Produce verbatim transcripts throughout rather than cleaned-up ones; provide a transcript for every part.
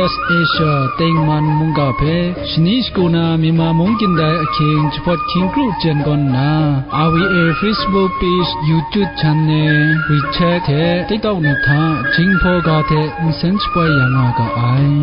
Asia tengman mungga hpe shani shagu na Myanmar mung kyin dai ahkying jahpawt hkying kru jen gawn nna, R V A Facebook page, YouTube channel, WeChat hte TikTok ni hta Jinghpaw ga hte nsen shapoi ya nga ga ai.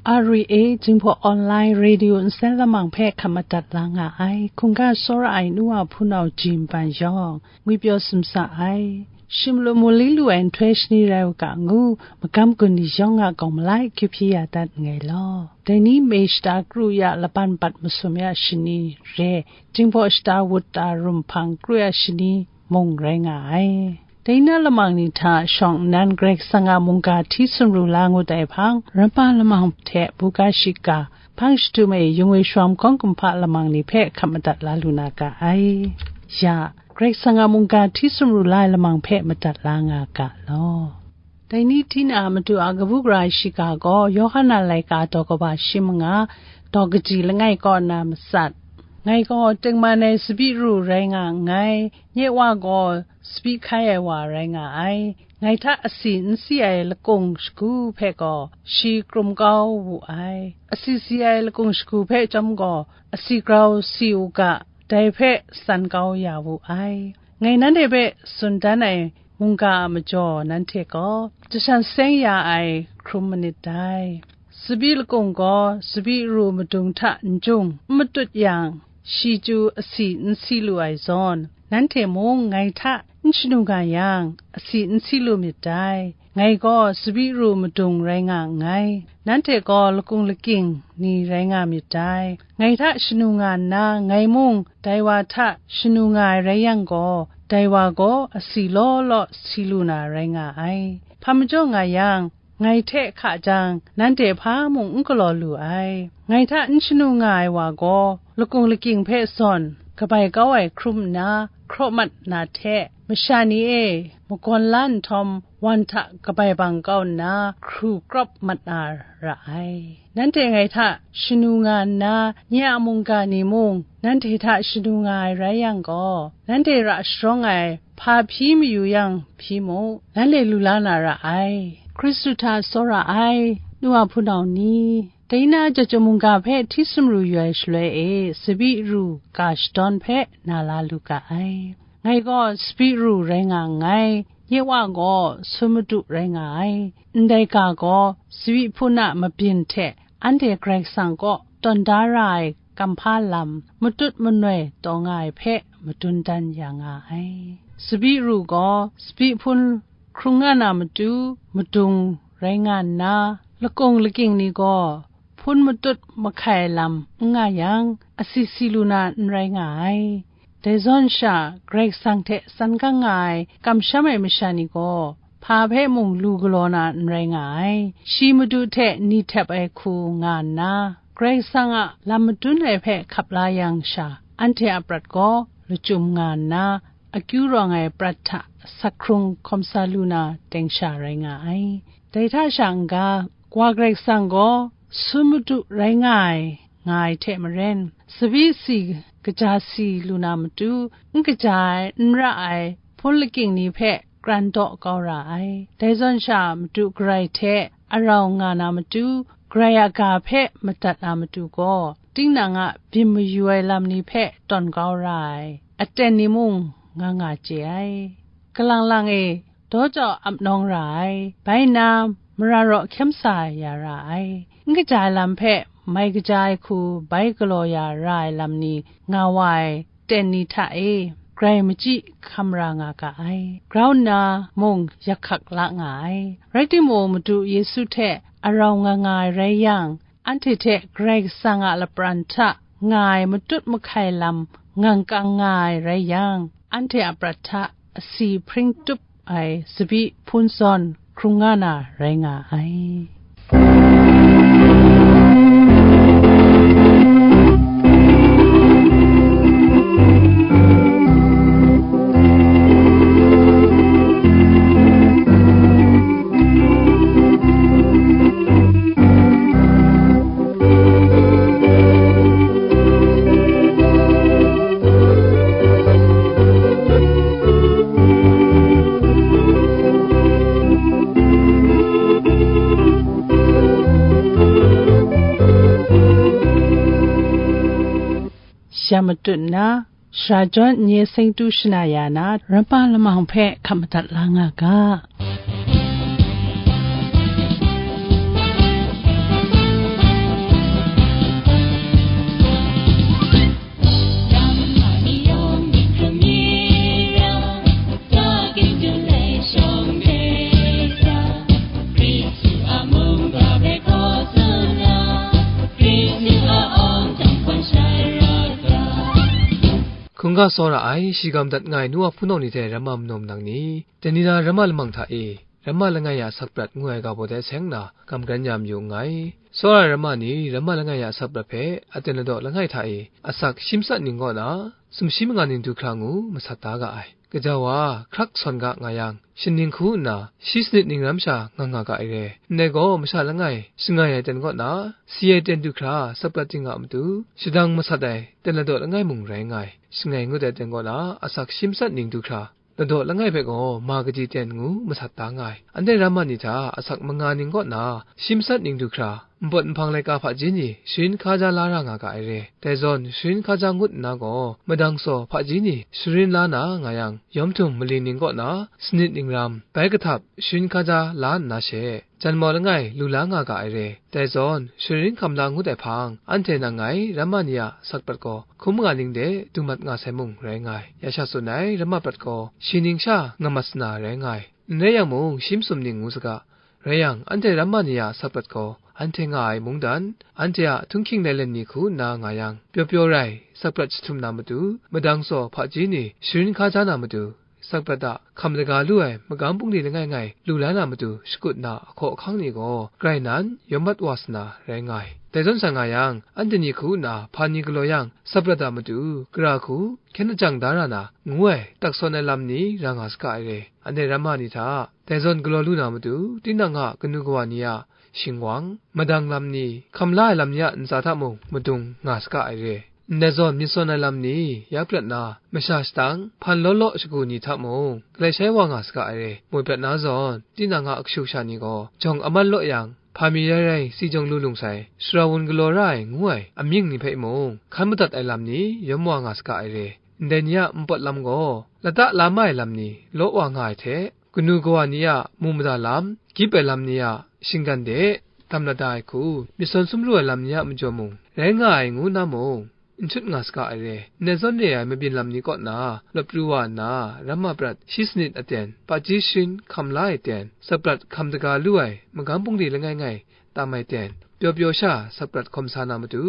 R V A Jinghpaw Online Radio nsen lamang hpe hkap madat la nga ai. Hkungga tsawra ai nu wa hpunau Jin Ban yawng ngwi pyaw sumsa ai. Shim lu mu li lu ai nhtoi shani rai u ga ngu, magam gun ni yawng a gawng malai kyu hpyi ya dat nngai law. Dai ni May shata kru ya laban bat masum ya shani re, Jinghpaw shata wut ta rum hpang kru ya shani mung rai nga ai. Dai na lamang ni hta shawng nnan Karai Kasang a mungga hti sumru la ngut ai hpang, rampa lamang hte buga shiga, hpang shadum e yung e shawm hkawng kumhpa lamang ni hpe hkap madat la lu na ga ai. Ya, Karai Kasang a mungga hti sumru la ai lamang hpe madat la nga ga law. Dai ni hti na Madu a kabu gara ai shiga gaw, Yawhan a laika daw kaba shi manga, daw kaji langai kaw na matsat. Ngai gaw tengman ai tsabyi ru rai nga nngai, nye Wa gaw tsabyi hkai ai wa rai nga ai. Ngai hta asi n si ai lakung shagu hpe gaw shi krum kau wu ai. Asi si ai lakung shagu hpe chyawm gaw, asi grau si u ga, dai hpe san kau ya wu ai. Ngai nanhte hpe tsun dan ai mungga a majaw nanhte gaw jashan seng ya ai hkrum manit dai. Tsabyi lakung gaw tsabyi ru madung hta n jung n matut yang, shi chyu asi n si lu ai zawn, nanhte mung ngai hta n shanu nga yang, asi n si lu myit dai. Ngai gaw tsabyi ru madung rai nga nngai, nanhte gaw lakung lakying ni rai nga myit dai. Ngai hta shanu nga nna, ngai mung dai wa hta shanu nga ai rai yang gaw, dai wa gaw asi law law si lu na rai nga ai. Hpa majaw nga yang, ngai hte hka jang, nanhte hpa mung n galaw lu ai. Ngai hta n shanu nga ai wa gaw, lakung lakying hpe zawn kabai kau ai hkrum nna, hkraw mat na hte, masha ni e magawn la nhtawm, wan hta kabai bang kau nna, hkru krawp mat na ra ai. Nanhte ngai hta shanu nga nna, nye a mungga ni mung nanhte hta shanu nga ai rai yang gaw, nanhte ra sharawng ai hpa hpyi mayu yang hpyi mu, nanhte lu la na ra ai. Hkristu hta tsawra ai nu wa hpunau ni, dai na Chyum mungga hpe hti sumru yu ai shaloi e, tsabyi ru ga shadawn hpe na la lu ga ai. Ngai gaw tsabyi ru rai nga nngai, nye Wa gaw sun madu rai nga ai, ndai ga gaw tsabyi hpun a mabyin hte anhte Karai Kasang kaw tawn da ra ai kamhpa lam matut manoi taw nga ai hpe madun dan ya nga ai. Tsabyi ru gaw tsabyi hpun hkrung nga na matu madung rai nga nna, lakung lakying ni gaw hpun matut mahkai lam n nga yang, asi si lu na n rai nga ai. Dai zawn sha, Karai Kasang hte san gang nga ai kamsham ai masha ni gaw, hpa hpe mung lu galaw na n rai nga ai. Shi Madu hte ni htep ai hku nga nna, Karai Kasang a lam madun ai hpe hkap la yang sha, anhte a prat gaw lachyum nga nna, akyu rawng ai prat hta sak hkrung hkawm sa lu na teng sha rai nga ai. Dai hta sha n-ga, Wa Karai Kasang gaw sun madu rai nga ai, nga ai hte maren, tsabyi si kaja si lu na matu, n kaja ai, n ra ai hpun lakying ni hpe kran daw kau ra ai. Dai zawn sha, madu garai hte arau nga na matu, garai a ga hpe madat na matu gaw, tinang a byin mayu ai lam ni hpe tawn kau ra ai, aten ni mung nga nga chye ai. Kalang lang e, daw jau ap nawng ra ai, bai nna mara raw hkyem sa ya ra ai, n kaja ai lam hpe mai kaja ai hku bai galaw ya ra ai lam ni nga wa ai aten ni hta e, grai machyi hkam ra nga ga ai, grau nna mung yak hkak la nga ai. Rai timung, Madu Yesu hte arau nga nga ai rai yang, anhte hte Karai Kasang a lapran hta nga ai matut mahkai lam ngang kang nga ai rai yang, anhte a prat hta asi hpring tup ai tsabyi hpun zawn hkrung nga na rai nga ai. Sha matut nna, shara jawn nye seng tu shana ya na, ramma lamang hpe hkap madat la nga ga. หkunggalaw tsawra ai, shi ga madat nga ai nu wa hpunau ni hte ramma manaw manang ni, dai ni na ramma lamang hta e, ramma langai ya asak prat ngu ai ga baw dai seng na, gam karen ya mayu nngai. Tsawra ai ramma ni ramma langai ya asak prat hpe aten ladaw langai hta e, asak shi matsat ning kaw na, sumshi manga ning du hkra ngu masat da ga ai. Gaja wa, hkrak sawn ga nga yang, shaning hku nna, shi sanit ning ram sha nga nga ga ai re. Ndai gaw, masha langai, shangai ai ten kaw na, si ai ten du hkra, asak prat ting a matu, shadang masat ai, ten ladaw langai mung rai nga ai. Shangai ngut ai ten kaw na, asak shi matsat ning du hkra, ladaw langai hpe gaw ma kaji ten ngu masat da nga ai. Anhte ramma ni hta asak manga ning kaw na shi matsat ning du hkra, npawt nhpang laika hpaji ni sharin hkaja la ra nga ga ai re. Dai zawn sharin hkaja ngut nna gaw, madang saw hpaji ni sharin la na nga yang, yawm htum mali ning kaw na sanit ning ram, bai kahtap sharin hkaja la nna she, janmau langai lu la nga ga ai re. Dai zawn, sharin hkam la ngut ai hpang, anhte nang ngai ramma ni a asak prat gaw hkum nga ning de du mat nga sai mung rai nga ai. Ya sha tsun ai ramma prat gaw, shi ning sha nga mat sana rai nga ai. N rai yang mung, shi masum ning ngu saga. Rai yang, anhte ramma ni a asak prat gaw, anhte nga ai mungdan, anhte a htunghking lailen ni hku nna nga yang, pyaw pyaw rai, asak prat jahtum na matu, madang saw hpaji ni sharin hkaja na matu, asak prat a hkam daga lu ai magam bungli langai ngai lu la na matu shakut na ahkaw ahkang ni gaw, grai nan yawm mat wa sana rai nga ai. Dai zawn sha nga yang, anhte ni hku nna hpa ni galaw yang, asak prat a matu, gara hku, hkyen lajang da ra na, ngu ai, tak sawn ai lam ni ra nga saga ai re. Anhte ramma ni hta, dai zawn galaw lu na matu, tinang a kanu kawa ni a shingwang, madang lam ni, hkam la ai lam ni a ntsa hta mung madung nga saga ai re. Ndai zawn myit sawn ai lam ni, ya prat na, masha shadang, hpan law law shagu ni hta mung, galai shai wa nga saga ai re. Moi prat na zawn, tinang a kashu kasha ni gaw, jawng aman law yang, hpa mi rai rai si jawng lu lung sai, sara wun galaw ra ai ngu ai amying ni hpe mung, hkan madat ai lam ni, yawm wa nga saga ai re. Ndai ni a npawt lam gaw, lata la mai ai lam ni, law wa nga ai hte, kanu kawa ni a mu mada lam, gyip ai lam ni a shinggan de, dam lada ai hku, myit sawn sum lu ai lam ni a majaw mung, rai nga ai ngu nna mung, n chut nga saga ai re. Ndai zawn re ai mabyin lam ni kaw na, lawt pru wa nna, ramma prat shi sanit aten, hpaji sharin hkam la ai ten, asak prat hkam daga lu ai, magam bungli langai ngai tam ai ten, pyaw pyaw sha asak prat hkawm sa na matu,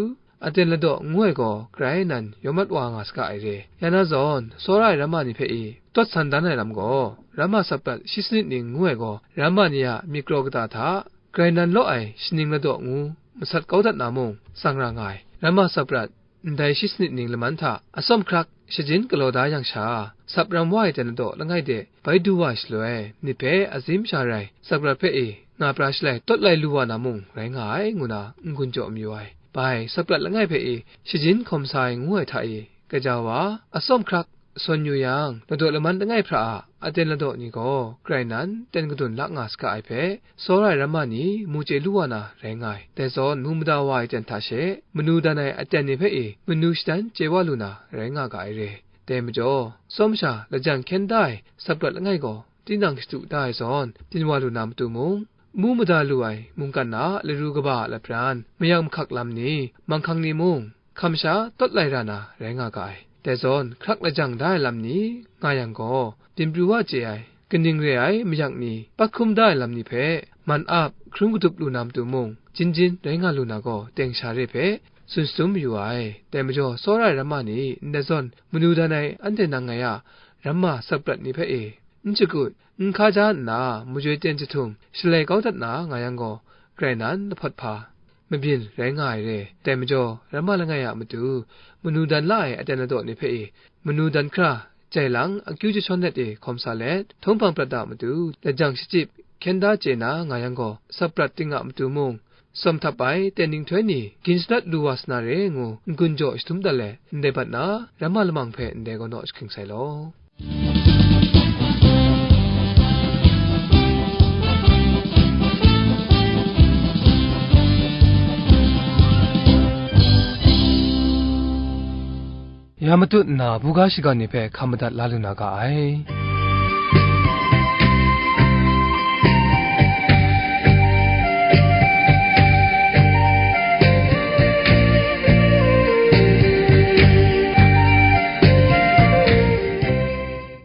aten ladaw ngu ai gaw, grai nan yawm mat wa nga saga ai re. Ya na zawn, tsawra ai ramma ni hpe i, tawt san dan ai lam gaw, ramma asak prat shi sanit ning ngu ai gaw, ramma ni a myit kraw kata hta, grai nan law ai shaning ladaw ngu masat kau dat na mung, tsang ra nga ai. Ramma asak prat, ndai shi sanit ning laman hta, atsawm hkrak shajin galaw da yang sha, sap ram wa ai ten ladaw langai de bai du wa ai shaloi, myit hpe azim sha rai, asak prat hpe i, nga pra shalai tawt lai lu wa na mung rai nga ai, ngu na n-gun jaw mayu ai. Bai, asak prat langai hpe i, shajin hkawm sa ai ngu ai hta i, gaja wa, atsawm hkrak sawn yu yang, ladaw laman langai hpra a aten ladaw ni gaw, grai nan ten kadun la nga saga ai hpe, tsawra ai ramma ni mu chye lu wa na rai nga ai. Dai zawn, mu mada wa ai ten hta she, manu dan ai aten ni hpe i, manu shadan chye wa lu na rai nga ga ai re. Dai majaw, tsawm sha lajang hkyen da ai asak prat langai gaw, tinang shadu da ai zawn, byin wa lu na matu mung, mu mada lu ai mungkan a laru kaba a lapran, mayang mahkak lam ni, manghkang ni mung, hkam sha tawt lai ra na rai nga ga ai. Dai zawn, hkrak lajang da ai lam ni nga yang gaw, byin pru wa chye ai, kaning re ai mayak ni, pat hkum da ai lam ni hpe, man ap, hkrung katup lu na matu mung, jin jin rai nga lu na gaw, teng sha re hpe tsun shatum mayu ai. Dai majaw, tsawra ai ramma ni ndai zawn manu dan ai anhte nang ngai a ramma asak prat ni hpe e, n shakut, n hkaja nna, majoi ten jahtum shalai kau dat na nga yang gaw, grai nan lahpawt hpa mabyin rai nga ai re. Dai majaw, ramma langai a matu, manu dan la ai aten ladaw ni hpe e, manu dan hkra, jai lang akyu jashawn let e hkawm sa let, htawnghpang prat a matu, lajang shachyip hkyen da chye na nga yang gaw, asak prat ting a matu mung, tsawm htap ai ten ninghtoi ni gin shanat lu wa sa na re ngu, n-gun jaw shatum dat let, ndai bat na ramma lamang hpe ndai gaw naw jahking sai law. Ya matut nna, buga shiga ni hpe hkam madat la lu na ga ai.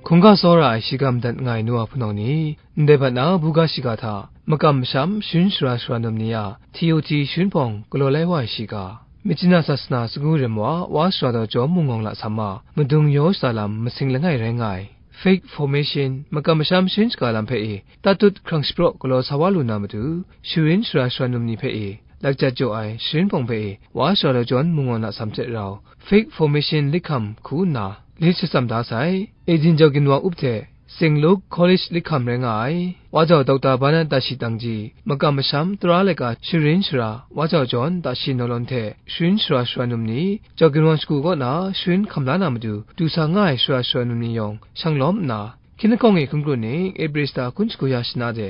Hkungga tsawra ai shiga madat nga ai nu wa hpunau ni, ndai bat na buga shiga hta, makam masham sharin sara sara num ni a T O T sharin hpawng galaw lai wa ai shiga, Myitkyina sasana sagu rim wa, Wa Sara Daw Jawn Mungawng Lasam a madung yaw shada lam masing langai rai nga ai, fake formation, makam masham sharin shaga lam hpe e, tatut hkrang shapraw galaw sa wa lu na matu, sharin sara sara num ni hpe e, lakjat jaw ai sharin hpawng hpe e, Wa Sara Daw Jawn Mungawng Lasam hte rau, fake formation lit hkam hku nna, lit shatsam da sai. Eden Jaw Ginwang Up hte Saint Luke College lit hkam rai nga ai, Wa Jau Dokta Bernard Tashi Tangji, makam masham tara laika sharin sara, Wa Jau Jawn Tashi Naw Lawn hte sharin sara sara num ni, Jaw Ginwang shagu kaw na sharin hkam la na matu, du sa nga ai sara sara num ni yawng shang lawm nna, hkying lahkawng e hkun kru ning Ebrista hkun shagu ya shana de,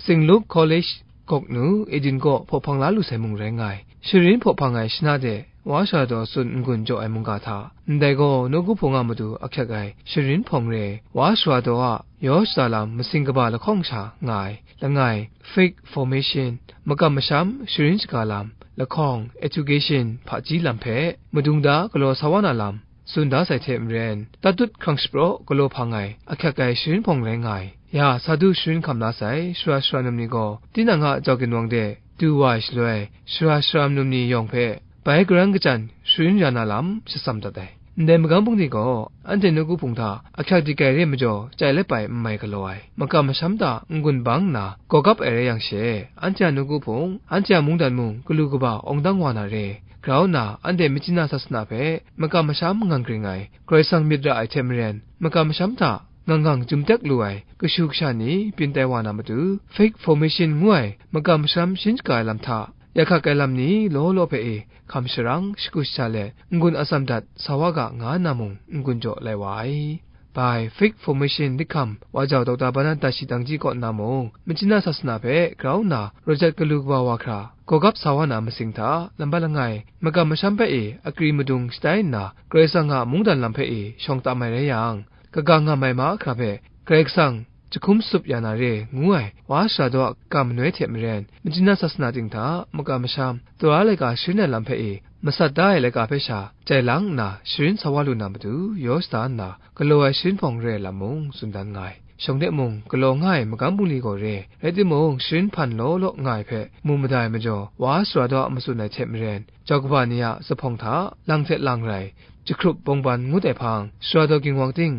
Saint Luke College, Gawknu, Eden kaw hpaw hpang la lu sai mung rai nga ai. Sharin hpaw hpang ai shana de, Wa Sara Daw tsun n-gun jaw ai mungga hta, ndai gaw nawku hpung a matu ahkyak ai sharin hpawng re, Wa Sara Daw a yaw shada lam masing kaba lahkawng sha nga ai, langai, fake formation, makam masham sharin shaga lam, lahkawng, education, hpaji lam hpe, madung da galaw sa wa na lam, tsun da sai hte maren, tatut hkrang shapraw galaw hpang ai, ahkyak ai sharin hpawng rai nga ai. Ya, sa du sharin hkam la sai, sara sara num ni gaw, tinang a Jaw Ginwang de du wa ai shaloi, sara sara num ni yawng hpe bai karang kachyan sharin ya na lam shatsam dat ai. Ndai magam bungli gaw, anhte nawku hpung hta ahkyak dik ai re majaw, chyai lep ai n mai galaw ai, makam masham hta n-gun bang nna, gawgap ai rai yang she, anhte a nawku hpung, anhte a mungdan mung galu kaba awng dang wa na re, grau nna, anhte Myitkyina sasana hpe makam masham ngang gring ai, Karai Kasang myit ra ai hte maren, makam masham hta ngang ngang jum tek lu ai kashu kasha ni byin tai wa na matu, fake formation ngu ai makam masham sharin shaga ai lam hta, ya hkak ai lam ni law law hpe e hkam sharang, shagu shahta let n-gun atsam dat sa wa ga, nga nna mung n-gun jaw lai wa ai. Bai, fake formation lit hkam Wa Jau Dokta Bernard Tashi Tangji kaw nna mung, Myitkyina sasana hpe grau nna rawt jat galu kaba wa hkra, gawgap sa wa na masing hta, lambat langai, makam masham hpe e akri madung shatai nna, Karai Kasang a mungdan lam hpe e shawng tam ai rai yang, kaga ngam ai mahkra hpe Karai Kasang jahkum tsup ya na re ngu ai, Wa Sara Daw a ga manoi hte maren, Myitkyina sasana ting hta makam masham tara laika sharin ai lam hpe e masat da ai laika hpe sha jai lang nna sharin sa wa lu na matu, yaw shada nna galaw ai sharin hpawng re ai lam mung tsun dan nga ai. Shawng de mung galaw nga ai magam bungli gaw re, rai timung, sharin hpan law law nga ai hpe mu mada ai majaw, Wa Sara Daw a matsun ai hte maren, jau kaba ni a zuphpawng hta lang hte lang rai, jahkrup bawngban ngut ai hpang, Sara Daw Ginwang ting,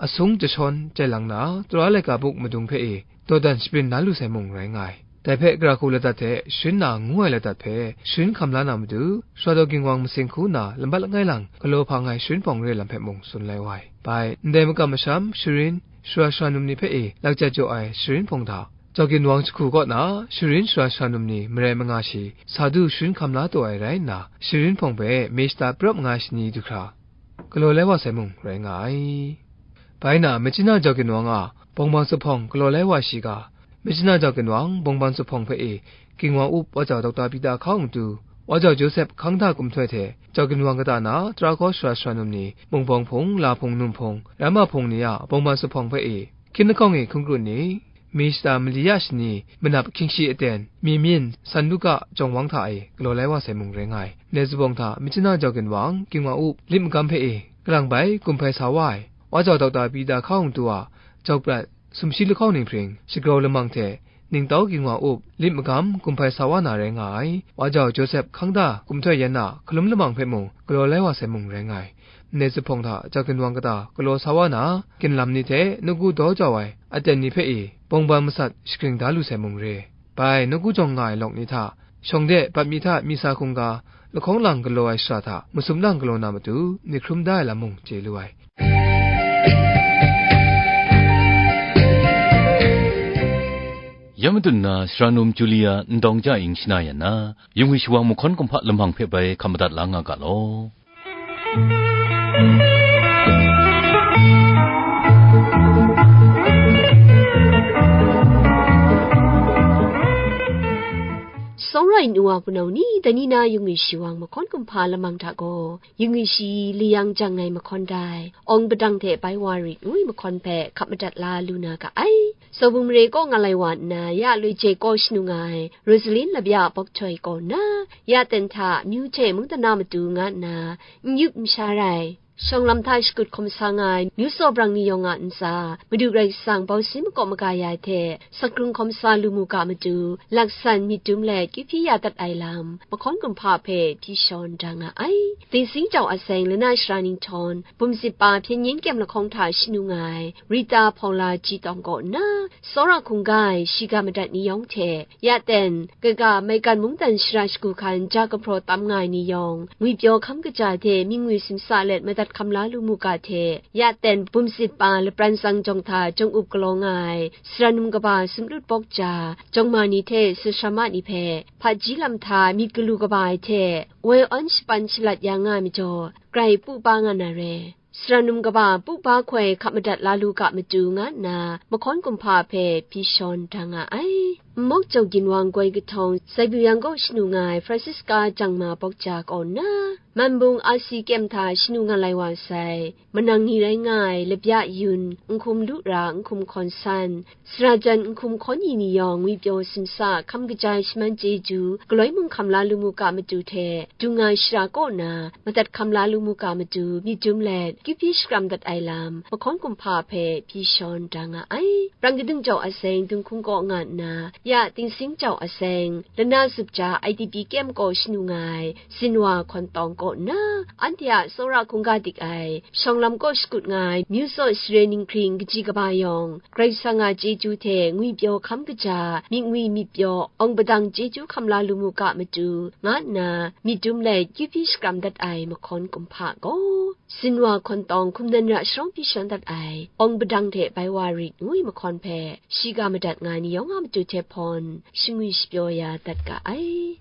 asung jashawn jai lang na, tara laika buk madung hpe e dawdan shabyin na lu sai mung rai nga ai. Dai hpe gara hku ladat hte sharin na ngu ai ladat hpe sharin hkam la na matu, Sara Daw Ginwang masing hku na lambat langai lang galaw hpang ai sharin hpawng re lam hpe mung tsun lai wa ai. Bai, ndai makam masham sharin, sara sara num ni hpe e lakjat jaw ai sharin hpawng hta, Jaw Ginwang jahku kaw na sharin sara sara num ni marai manga shi sa du sharin hkam la taw ai rai nna, sharin hpawng hpe May shata prap nga ai shani du hkra, galaw lai wa sai mung rai nga ai. Bai na, Myitkyina Jaw Ginwang a bawngban zuphpawng galaw lai wa shiga, Myitkyina Jaw Ginwang bawngban zuphpawng hpe e, Ginwang Up Wa Jau Dokta Pita Hkau Ntu, Wa Jau Josep Hkangda Kumhtoi hte Jaw Ginwang kata na tara kaw sara sara num ni, Mungbawng Hpung, La Hpung, Num Hpung, Ramma Hpung ni a bawngban zuphpawng hpe e, hkying lahkawng e hkun kru ni, May shata mali ya shani, manap hkying shi aten, mi myin, san luka, jawng wang hta e galaw lai wa sai mung rai nga ai. Ndai zuphpawng hta, Myitkyina Jaw Ginwang, Ginwang Up, lit magam hpe e, kalang bai gumhpai sa wa ai, Wa Jau Dokta Pita Hkau Ntu a jau prat, sumshi lahkawng ninghpring, shagrau lamang hte, ningtau Ginwang Up, lit magam gumhpai sa wa na rai nga ai, Wa Jau Josep Hkangda Kumhtoi yan a hkalum lamang hpe mung galaw lai wa sai mung rai nga ai. Ndai zuphpawng hta Jaw Ginwang kata galaw sa wa na, ginlam ni hte nawku daw jau ai aten ni hpe e, bawngban masat shagring da lu sai mung re. Bai, nawku jawng nga ai lawk ni hta, shawng de bat mi hta mi sa hkungga, lahkawng lang galaw ai shara hta masum lang galaw na matu, myit hkrum da ai lam mung chye lu ai. Ya madun na, sara num Julia Ndawng Ja Ing shana yan na, yung ai shawang mahkawn kumhpa lamang hpe bai hkam madat la nga ga law. Tsawra ai nu wa hpunau ni, dai ni na yung yu shi wang mahkawn kumhpa lamang hta gaw, yung yu shi layang jang ai mahkawn dai, awng padang hte bai wa rit ngu ai mahkawn hpe hkap madat la lu na ga ai. Sawbung mare kaw nga lai wa nna, ya Loi Jek kaw shanu nga ai, Rosalin Labya Bok Htoi kaw nna, ya ten hta amyu hte mungdan na matu nga nna, n yup n sha rai, shawng lam hta shakut hkawm sa nga ai, myu tsaw brang ni yawng a ntsa, Madu Karai Kasang bau sin makaw maga ya ai hte, sakrung hkawm sa lu mu ga matu, laksan myit dum let kyu hpyi ya dat ai lam, mahkawn kumhpa hpe hpyi shawn da nga ai. Dingsing jau a seng lana shara ninghtawng, bum sit pa hpyen yin kyem lahkawng hta shanu nga ai, Rita Paula Jitawng kaw nna, tsawra hkungga ai shiga madat ni yawng hte, ya ten, kaga maigan mungdan shara shagu hkan ja kahpraw tam nga ai ni yawng, ngwipyaw hkam kaja hte mying ngwi simsa let madat hkam la lu mu ga hte, ya ten bum sit pa lapran tsang jawng hta jawng up galaw nga ai, sara num kaba sumlut bawk ja, jawng ma ni hte sasram a ni hpe, hpaji lam hta myit galu kaba ai hte, woi awn shapan shalat ya nga ai majaw, grai pu pa nga na re. Sara num kaba pu ba hkoi hkap madat la lu ga matu nga nna, mahkawn kumhpa hpe hpyi shawn da nga ai. Nmawk Jau Ginwang goi kahtawng, Saibu Yang kaw shanu nga ai Francisca Jangma Bawk Ja kaw nna, Manbung Asi kyem hta shanu nga lai wa sai, manang ni rai nga ai Labya Yun, Nhkum Lu Ra, Nhkum Hkawn San, Sara jan nhkum hkawn ni ni yawng ngwipyaw simsa hkam kaja ai shaman chyeju galoi mung hkam la lu mu ga matu hte, dung nga shara kaw na madat hkam la lu mu ga matu myit dum let, kyu hpyi shakram dat ai lam, mahkawn kumhpa hpe hpyi shawn da nga ai. Rang kadung jau a seng Dunghkung kaw nga nna, ya Dingsing jau a seng, lana zup ja I D P kyem kaw shanu nga ai, Zinwa Hkawn Tawng kaw nna, anhte a tsawra hkungga dik ai, shawng lam kaw shakut nga ai, myu tsaw share ninghkring kaji kaba yawng, Karai Kasang a chyeju hte ngwipyaw hkam kaja, myit ngwi myit pyaw, awng padang chyeju hkam la lu mu ga matu, nga nna, myit dum let kyu hpyi shakram dat ai mahkawn kumhpa gaw, Zinwa Hkawn Tawng hkum nan ra sharawng hpyi shawn dat ai, awng padang hte bai wa rit ngu ai mahkawn hpe, shiga madat nga ai ni yawng a matu hte hpawn, shangwi shapyaw ya dat ga ai.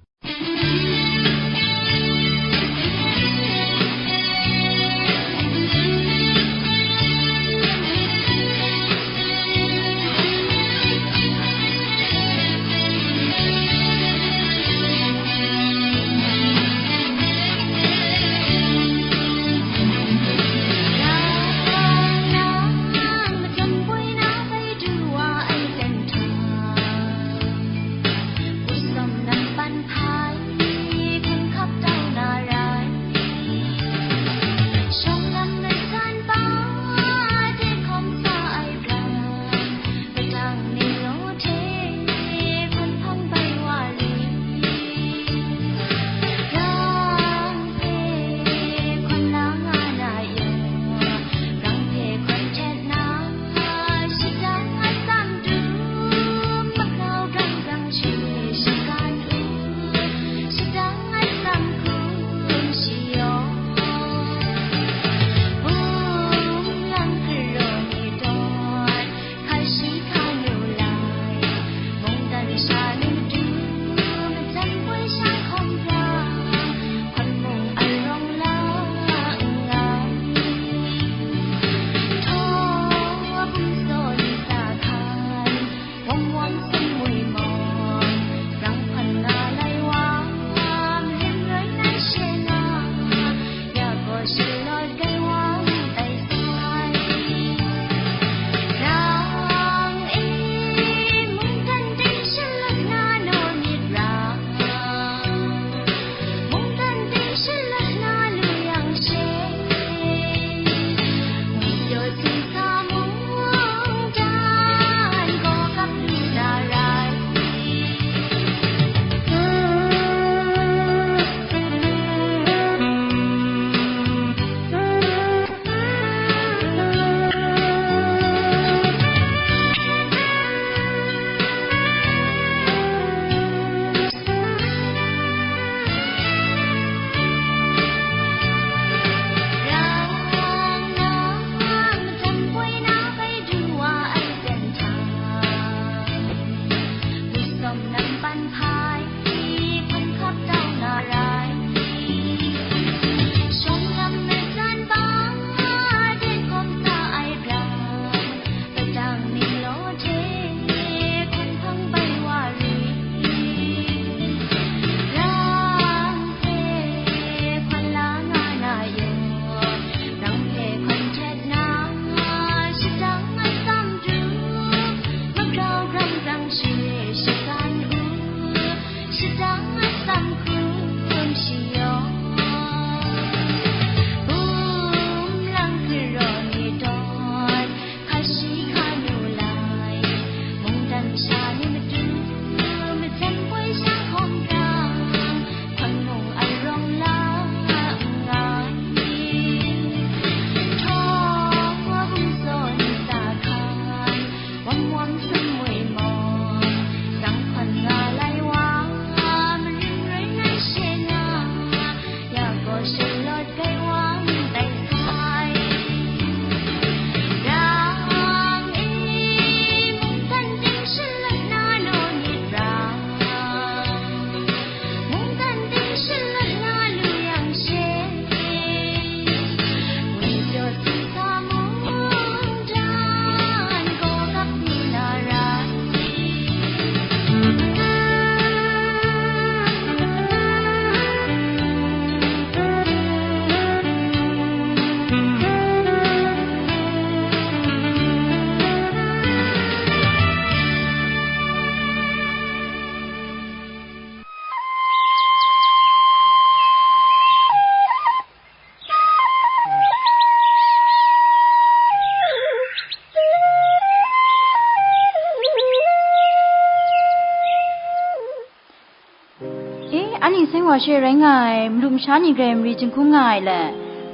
Ning seng wa she rai nga ai malu masha ni grai mari jinghkung nga ai le,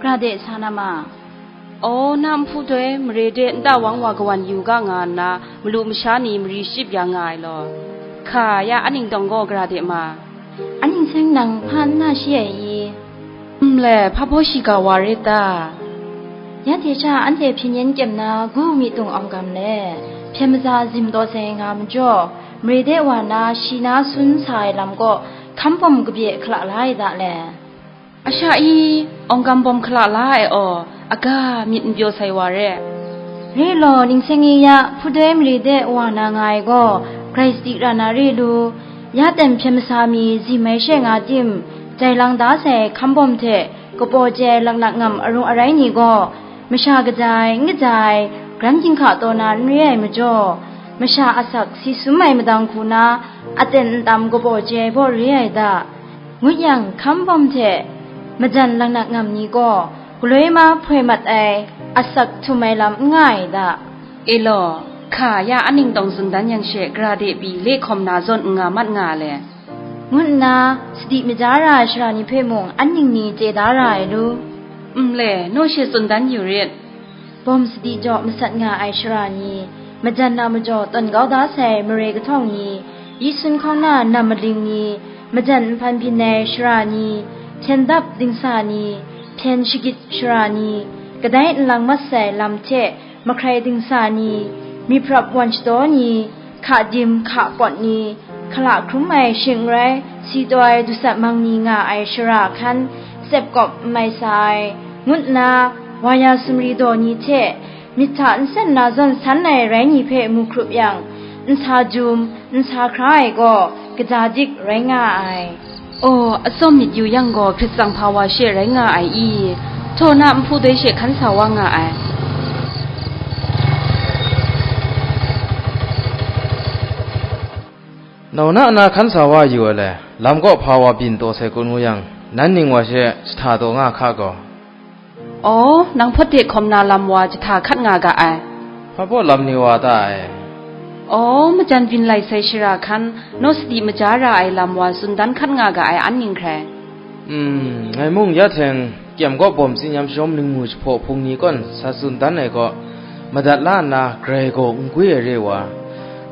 gra de sa na ma. Aw, na nhpu doi mare de nta wang wa kawan yu ga nga nna, malu masha ni mari shachyip ya nga ai law. Hka, ya aning tawng gaw gra de ma. Aning seng nang hpa n na shi ai i? Nle, hpa baw shiga wa rit ta? Ya hte sha anhte hpyen yen kyem na gu mi tung awng gam le, hpyen maza zim taw sai nga majaw, mare de wa na shi na sun sa ai lam kaw hkam bawm kabye hkala la ai da le. Asha i, awng gam bawm hkala la ai aw, aga myit n pyaw sai wa re. Re law, ningseng i ya, hpudoi mare de wa na nga ai gaw, grai sadi ra na re lu, ya ten hpyen masa mi zim ai she nga tim, jai lang da sai hkam bawm hte, kapaw chye laknak ngam arung arai ni gaw, masha kaja ai, n kaja ai, garan ginhka taw na n re ai majaw, masha asak si sum ai madang hku na, aten ntam kapaw chye ai baw re ai da. Ngut yang, hkam bawm hte majan laknak ngam ni gaw galoi ma hpoi mat ai asak htum ai lam n nga ai da. E law, hka ya aning tawng tsun dan yang she, gara de pyi le hkawm na zawn n nga mat nga le, ngu nna sadi maja ra ai sara ni hpe mung an ning ni chye da ra ai lu. Nle, naw she tsun dan yu rit. Bawm sadi jaw masat nga ai sara ni, majan na majaw tawn kau da sai mare kahtawng ni, yi sun hkawng na nam maling ni, majan nhpan byin ai sara ni, hpyen dap dingsa ni, hpyen shagit sara ni, kadai nlang mat sai lam hte mahkrai dingsa ni, myiprap wan shadaw ni, hka dim hka pawt ni, hkala hkrum ai shing n rai, si taw ai dusat mang ni nga ai shara hkan, tsep kawp n mai sa ai, ngut nna, wa ya sumri daw ni hte, myit hta nsen na zawn san ai rai ni hpe mu hkrup yang, nsa jum, nsa hkra ai gaw, kaja dik rai nga ai. Aw, atsawm myit yu yang gaw, hkrit tsang hpa wa she rai nga ai i? Htaw na nhpu doi she hkan sa wa nga ai. Nau na na hkan sa wa yu ai le, lam kaw hpa wa byin taw sai kun ngu yang, nan ning wa she jahta taw nga hka gaw. Aw, nang hpawt de hkawm na lam wa jahta hkat nga ga ai. Hpa baw lam ni wa ta ai? Aw, majan byin lai sai shara hkan, naw sadi maja ra ai lam wa tsun dan hkat nga ga ai an ning hkrai. Hmm, ngai mung ya hteng, kyem kaw bawm tsinyam shawm ningmu jahpaw hpung ni kawn sa tsun dan ai kaw, madat la nna grai gaw n gwi ai re wa,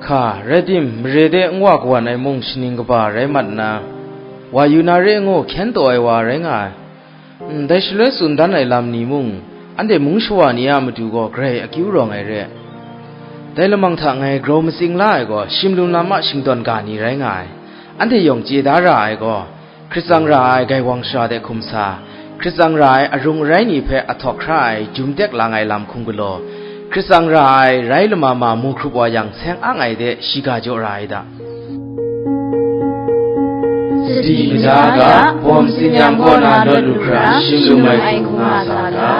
hka, rai tim, mare de n wa kawan ai mung shaning kaba rai mat nna, wa yu na re ngu hkyen taw ai wa rai nga ai. Ndai shaloi tsun dan ai lam ni mung, anhte mung shawa ni a matu gaw grai akyu rawng ai re. Dai lamang hta ngai grau matsing la ai gaw, shim lum lam a shingdawn ga ni rai nga ai. Anhte yawng chye da ra ai gaw, hkrit tsang ra ai gaiwang shara de hkum sa, hkrit tsang ra ai arung arai ni hpe ahtawk hkra ai jum tek lang ai lam hkum galaw, hkrit tsang ra ai rai lama ma mu hkrup wa yang, seng ang ai de shiga jaw ra ai da. Sadi maja ga, bawm tsinyam kaw na lawt lu hkra, shim lum ai hku nga sa ga.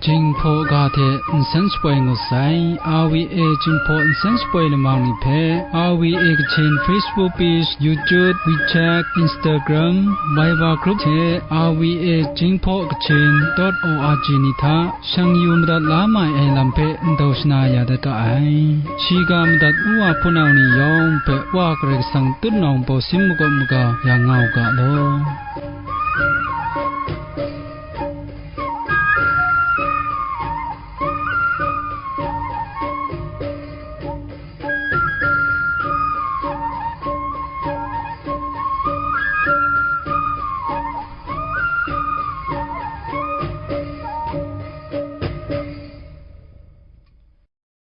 Jinghpaw ga hte nsen shapoi ngut sai, R V A Jinghpaw nsen shapoi lamang ni hpe, R V A Kachin Facebook page, YouTube, WeChat, Instagram, Viber group hte R V A Jinghpaw Kachin dot O R G ni hta shang yu madat la mai ai lam hpe ndau shana ya dat ga ai. Shiga madat u wa hpunau ni yawng hpe Wa Karai Kasang tutnawng bawsin makawp maga ya nga u ga law.